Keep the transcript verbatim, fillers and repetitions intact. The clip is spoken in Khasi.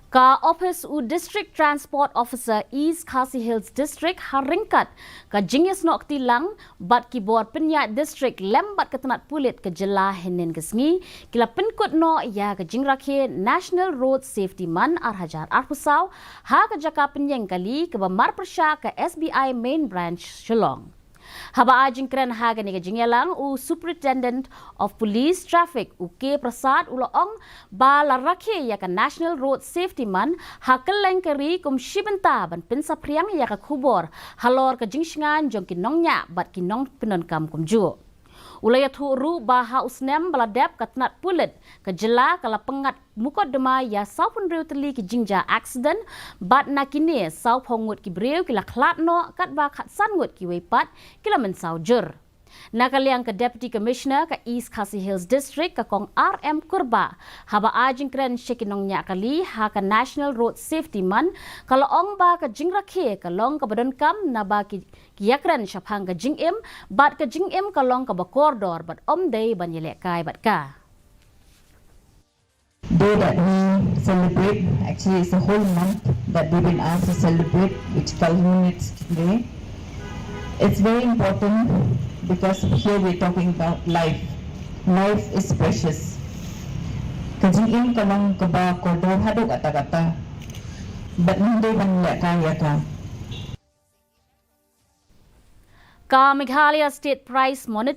Ka ophis u District Transport Officer East Khasi Hills District ha ryngkat ka jingïasnoh kti lang bad ki bor pynïaid district lem bad ka tnat pulit ka jylla hynnin ka sngi ki la pynkut noh ïa ka jingrakhe National Road Safety Month ar hajar arphew saw ha ka jaka pynïeng kali kaba marpyrshah ka S B I Main Branch Shillong. Haba ai jingkren ha kane ka jingïalang u Superintendent of Police Traffic u K Prasad u la ong ba la rakhe ïa ka National Road Safety Month ha kylleng ka ri kum shi bynta ban pynsaphriang ïa ka khubor halor ka jingshngaiñ jong ki nongñiah bad ki nongpyndonkam kumjuh. U la ïathuh ruh ba ha u snem ba la dep ka tnat pulit ka jylla ka la pynngat mukotduma ïa sawphew hynriew tylli ki jingjia accident bad na kine sawphew ngut ki briew ki la khlad noh katba khatsan ngut kiwei pat ki la mynsaw jur. Na ka liang ka Deputy Commissioner ka East Khasi Hills District ka Kong R M Kurbah haba ai jingkren sha ki nongñiah kali ha ka National Road Safety Month ka la ong ba ka jingrakhe ka long kaba donkam naba ki ki ïakren shaphang ka jingim bad ka jingim ka long kaba kordor bad ym dei ban ïalehkai bad ka. Day that we celebrate, actually it's a whole month that we've been asked to celebrate, which culminates today. It's very important because here we're talking about life. Life is precious. Ka jingim ka long kaba kordor haduh katta katta. Bad ym dei ban ïalehkai ïa ka. Ka Meghalaya State Prize Monitoring